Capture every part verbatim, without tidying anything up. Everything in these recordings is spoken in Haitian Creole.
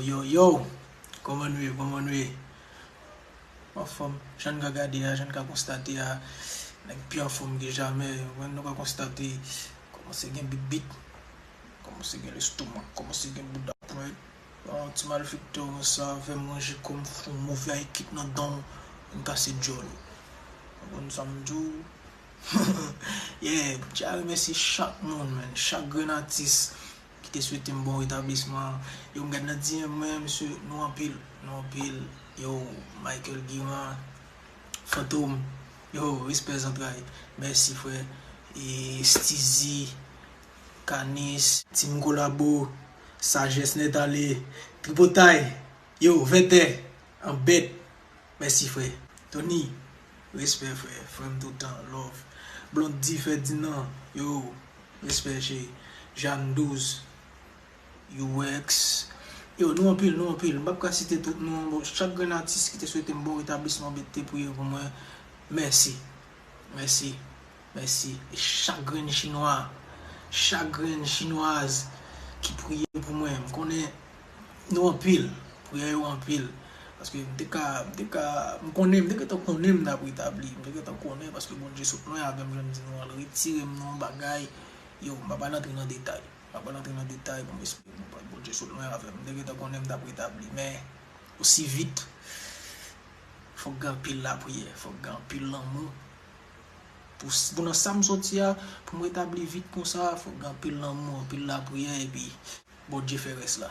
Yo, yo, kòman nou ye, kòman nou ye? Anfòm, jan n ka gade a, jan n ka konstate a, nèg pi anfòm ke jamè, nou ka konstate, kòmanse gen bibit, kòmanse gen lestomak, kòmanse gen bouda pwent. Bon, ti malfektè konsa, fè m ranje kò m, fout yon move high kick nan dan w, vin kase djòl ou. Ou konn sa m di w? Yeah, m tya remèsye chak moun, man, chak grenn atis ki te swete m bon retablisman. Yo, m gad nan D M mwen, mesye, nou anpil, nou anpil. Yo, Michael Guiran, Fantom, yo, respè zantray. Mèsi, frè. E Steezy, Kanis, Team Kolabo, Sajès Nèt Ale, Tripotay, yo, Vètè, Anbèt. Mèsi, frè. Tony, respè, frè. Frè m toutan, love. Blondy Ferdinand, yo, respè, cheri. Jeanne Douze, U X. Yo, nou anpil, nou anpil. M p ap ka site tout non. Bon, chak grenn atis ki te swete m bon retablisman, ki te priye pou mwen, mèsi. Mèsi. Mèsi. E chak grenn chinwa, chak grenn chinwaz ki priye pou mwen, m konnen nou anpil, priyè yo anpil. Paske m te ka, m te ka, m konnen, m te gentan konnen m t ap retabli, m te gentan konnen, paske Bondye sot lwen avè m, jan m di nou an, l retire m nan yon bagay. Yo, m pa pral antre nan detay. M pa pral antre nan detay pou m esplike nou, Bondye sot lwen avè m. M te gentan konnen m t ap retabli, men osi vit, fòk gen anpil lapriyè, fòk gen anpil lanmou. Pou, pou nan sa m soti a, pou m retabli vit konsa, fòk gen anpil lanmou, anpil lapriyè, epi Bondye fè rès la.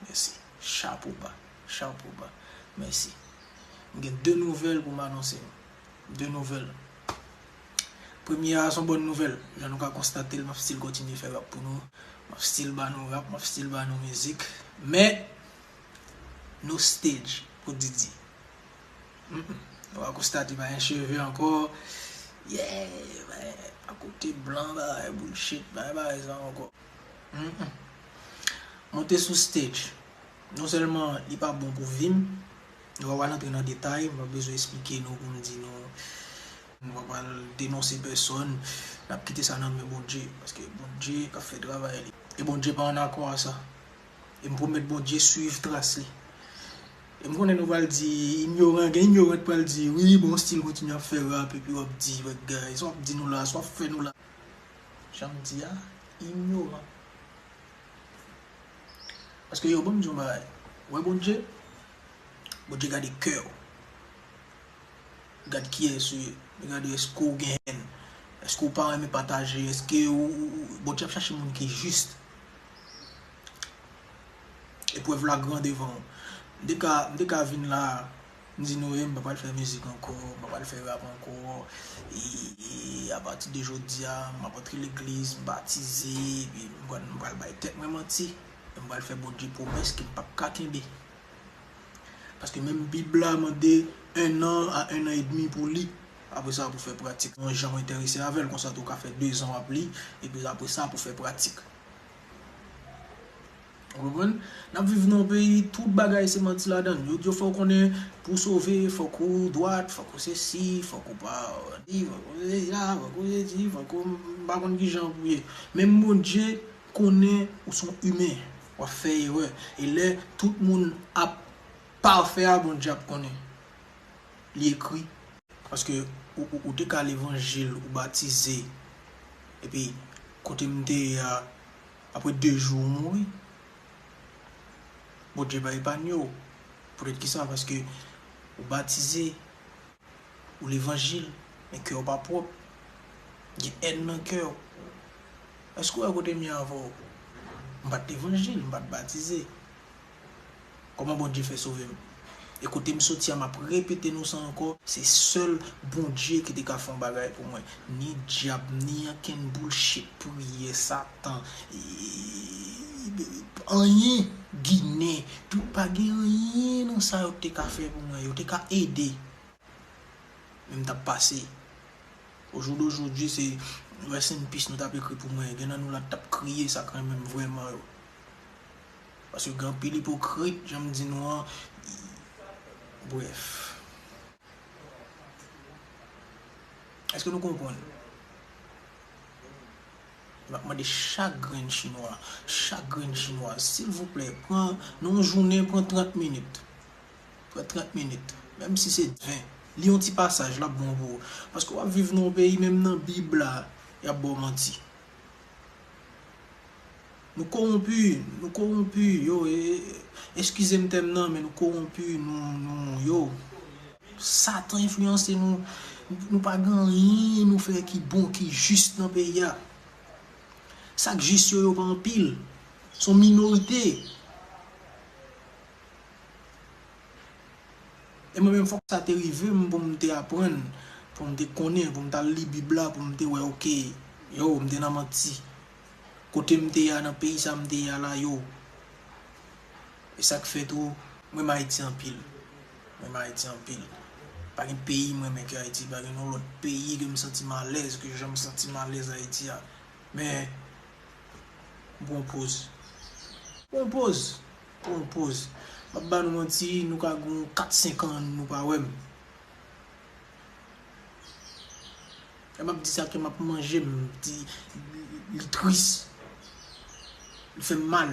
Mèsi. Chapo ba. Chapo ba. Mèsi. M gen de nouvèl pou m anonse nou. De nouvèl. Premye a, se yon bòn nouvèl. Jan nou ka konstate l, m ap still kontinye fè rap pou nou. M ap still ba nou rap, m ap still ba nou mizik. Men, no stage pou Didi. Mm, mm. Nou va konstate pa gen cheve ankò. Yeah, men, akote blan, bagay bullshit, bagay, bagay sa ankò. Mm, mm. Monte sou stage. Non sèlman li pa bon pou vi m, nou pa pral antre nan detay, m pa bezwen esplike nou pou m di nou, nou pa pral denonse pèsòn, n ap kite sa nan men Bondye, paske Bondye k ap fè travay li. E Bondye pa an akò a sa. E m pwomèt Bondye swiv tras li. E m konnen nou pral di, inyoran, gen inyoran k pral di, wi, bon, still kontinye ap fè rap, epi w ap di, bagay, sa w ap di nou la, sa w ap fè nou la. Jan m di a, inyoran. Paske yo, ban m di yon bagay. Ou wè Bondye? Bondye gade kè w. Gad kiyès ou ye. Li gade èske w gen hèn. Èske w pa renmen pataje. Èske ou, ou, ou, Bondye ap chache moun ki jis. Eprèv la gran devan w. M te ka, m te ka vin la, m di nou, e, m pa pral fè mizik ankò, m pa pral fè rap ankò. E, e apati de jodi a, m ap antre legliz, m batize, epi m pral, m pral bay tèt mwen manti. E m pral fè Bondye pwomès ke m p ap ka kenbe. Paske menm Bib la mande un an a un an et demi pou li. Apre sa, pou fè pratik. Yon jan w enterese avè l, konsa tou w ka fè dezan w ap li, epi apre sa, pou fè pratik. Ou konprann? N ap viv nan yon peyi, tout bagay se manti ladan l. Yo di w fò w konnen, pou w sove, fòk ou dwat, fòk ou sesi, fòk ou pa di, fòk ou sesi la, fòk ou sesi, fòk ou, m pa konn ki jan pou ye. Menm Bondye konnen ou se yon imen, w ap fè erè. E lè tout moun ap pafè a, Bondye ap konnen. Li ekri. Paske ou, ou, ou te ka levanjil, ou batize. Epi, kote m te ye a, apre de jou, ou mouri. Bondye pa epanye w. Poutèt ki sa? Paske ou batize, ou levanjil, men kè w pa pwòp. Gen hèn nan kè w. Èske w wè kote m ye avè w? M pa t levanjil, m pa t batize. Kòman Bondye fè sove m? E kote m soti a, m ap repete nou sa ankò, se sèl Bondye ki te ka fè yon bagay pou mwen. Ni dyab, ni ankenn bullshit, priyè, Satan, e, anyen, Ginen, tout, pa gen anyen nan sa yo te ka fè pou mwen. Yo te ka ede. Men m t ap pase. Au jour d'aujourd'hui, se rest in peace nou t ap ekri pou mwen. Gen nan nou la t ap kriye, sa k renmen m vrèman yo. Paske gen anpil ipokrit, jan m di nou an, brèf. Èske nou konprann? M ap mande chak grenn chinwa, chak grenn chinwa, silvouplè, pran, nan yon jounen, pran trant minit. Pran trant minit. Menm si se ven. Li yon ti pasaj, l ap bon pou ou. Paske w ap viv nan yon peyi, menm nan Bib la, y ap ba w manti. Nou kowonpi, nou kowonpi, yo, e, e, eskize m tèm nan, men nou kowonpi, nou, nou, yo. Satan enfliyanse nou, nou pa gen anyen nou fè ki bon, ki jis nan peyi a. Sa k jis yo, yo pa anpil. Se yon minorite. E mwen menm, fòk sa te rive m pou m te aprann, pou m te konnen, pou m t al li Bib la, pou m te wè, oke, yo, m te nan manti. Kote m te ye a, nan peyi sa m te ye a la, yo. E sa k fè tou, m renmen Ayiti anpil. M renmen Ayiti anpil. Pa gen peyi m renmen ke Ayiti, pa gen yon lòt peyi ke m santi m alèz, ke jan m santi m alèz Ayiti a. Men, m pran yon poz. M pran yon poz. Pran yon poz. M ap ba nou manti, nou ka gen kat senk an, nou pa wè m. E m ap di sa ke m ap manje, m di, li tris. Li fè m mal.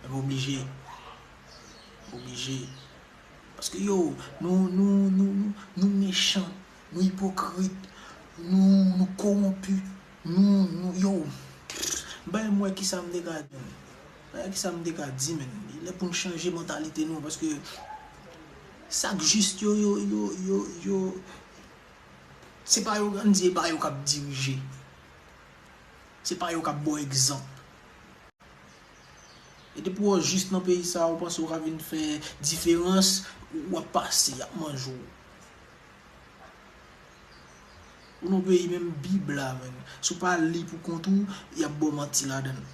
Men m oblije. M oblije. Paske yo, nou, nou, nou, nou, nou mechan, nou ipokrit, nou, nou kowonpi, nou, nou, yo. Bay m wè kisa m te ka di, men. Bay m wè kisa m te ka di, men. Li lè pou n chanje mantalite nou, paske sa k jis yo, yo, yo, yo, yo, se pa yo, ann di, e pa yo k ap dirije. Se pa yo k ap ba w egzanp. E depi w jis nan peyi sa a, ou panse w ka vin fè diferans, w ap pase, y ap manje w. Ou nan peyi menm Bib la, menm. Si w pa li pou kont ou, y ap ba w manti ladan l.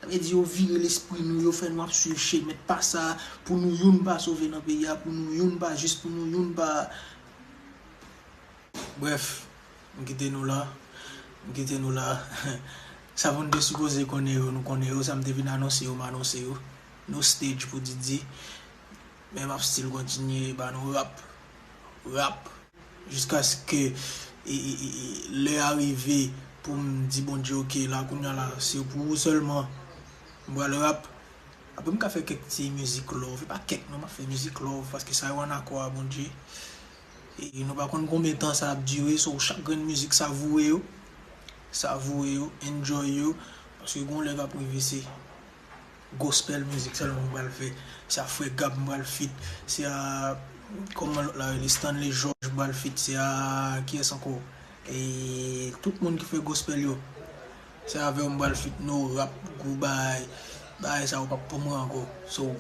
Sa vle di yo vire lespri nou, yo fè nou ap swiv chemen pa sa, pou nou youn pa sove nan peyi a, pou nou youn pa jis, pou nou youn pa. Brèf, m kite nou la. M kite nou la. Sa moun te sipoze konnen yo, nou konnen yo. Sa m te vin anonse yo, m anonse yo. No stage pou Didi. Men m ap still kontinye ba nou rap. Rap. Jiskaske e, e, e, e, lè a rive pou m di Bondye, oke, la, kounye a la, se pou ou sèlman m pral rap. Apre, m ka fè kèk ti mizik love. E pa kèk, non, m ap fè mizik love, paske sa yo ann akò a Bondye. E nou pa konn konbyen tan sa ap dire, so, chak grenn mizik, savoure yo. Savoure yo, enjoy yo. Paske gon lè k ap rive, se gospel mizik sèlman m pral fè. Se a Frè Gab m pral feat. Se a, kòman lòt la rele, Stanley George m pral feat. Se a, kiyès ankò? E tout moun ki fè gospel yo. Se avè w m pral feat, no rap, gwo bagay. Bagay sa yo p ap pou mwen ankò. So,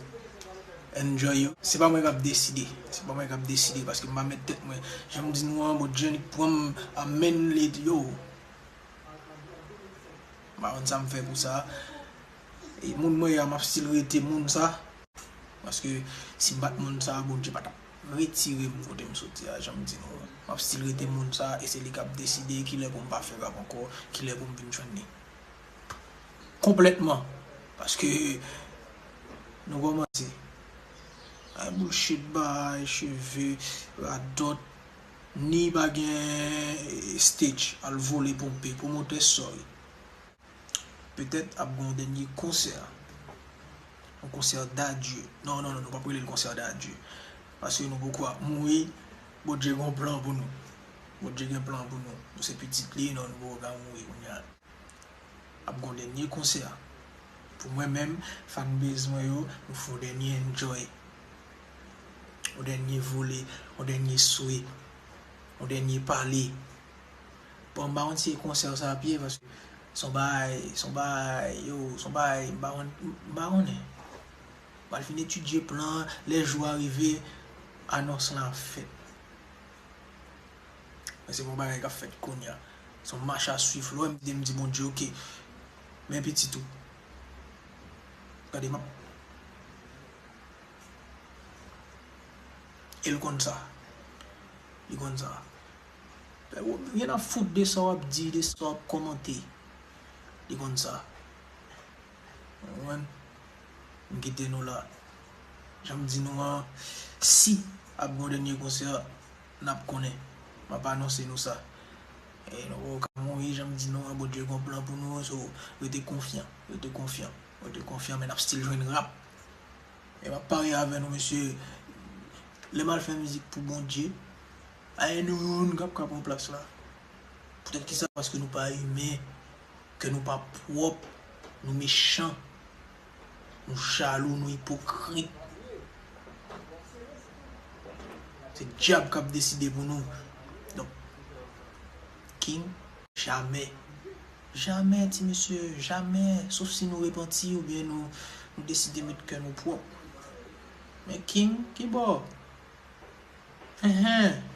enjoy yo. Se pa mwen k ap deside. Se pa mwen k ap deside, paske m pa met tèt mwen. Jan m di nou an, Bondye annik pran m, amèn, li, yo. M pa konn sa m fè pou sa. E moun mwen ye a, m ap still rete moun sa. Paske si m pa t moun sa, Bondye pa t ap retire m kote m soti a, jan m di nou an. M ap still rete moun sa, e se li k ap deside kilè pou m pa fè rap ankò, kilè pou m vin jwenn li. Konplètman. Paske nou kòmanse. Ay bullshit, bay cheve, radòt, ni pa gen stage, al vole ponpe, pwomotè, sorry. Petèt ap gen yon dènye konsè. Yon konsè d'adieu. Non, non, non, nou p ap rele l konsè d'adieu. Paske nou poko ap mouri. Bondye gen yon plan pou nou. Bondye gen plan pou nou. Nou se pitit li, non, nou poko ka mouri kounye a. Ap gen yon dènye konsè. Pou mwen menm, fanbase mwen yo, nou fè yon dènye enjoy. Yon dènye vole, yon dènye swe, yon dènye pale. Bon, m pa konn si e konsè sa ap ye, paske se yon bagay, se yon bagay, yo, se yon bagay, m pa konn, m pa konnen. M pral fin etidye plan an, lè jou a rive, anons lan ap fèt. Men se pa yon bagay k ap fèt kounye a. Se yon mach a swiv, lè w wè m di, m di Bondye, oke, men pitit ou. Gade, m ap E l konn sa. Li konn sa. Ryen ap fout de sa w ap di, de sa w ap kòmante. Li konn sa. Ou konprann? M kite nou la. Jan m di nou an, si ap gen yon dènye konsè, n ap konnen. M ap anonse nou sa. E nou poko ka mouri, jan m di nou an, Bondye gon plan pou nou, so, rete konfyan, rete konfyan, rete konfyan, men n ap still jwenn rap. E m ap parye avè nou, mesye, lè m al fè mizik pou Bondye, a gen nou youn k ap ka pran plas la. Poutèt kisa? Paske nou pa imen, kè nou pa pwòp, nou mechan, nou jalou, nou ipokrit. Se dyab k ap deside pou nou. Donk, King, jamè. Jamè, ti mesye, jamè. Sof si nou repanti oubyen nou, nou deside met kè nou pwòp. Men King, ki bò? Enhen.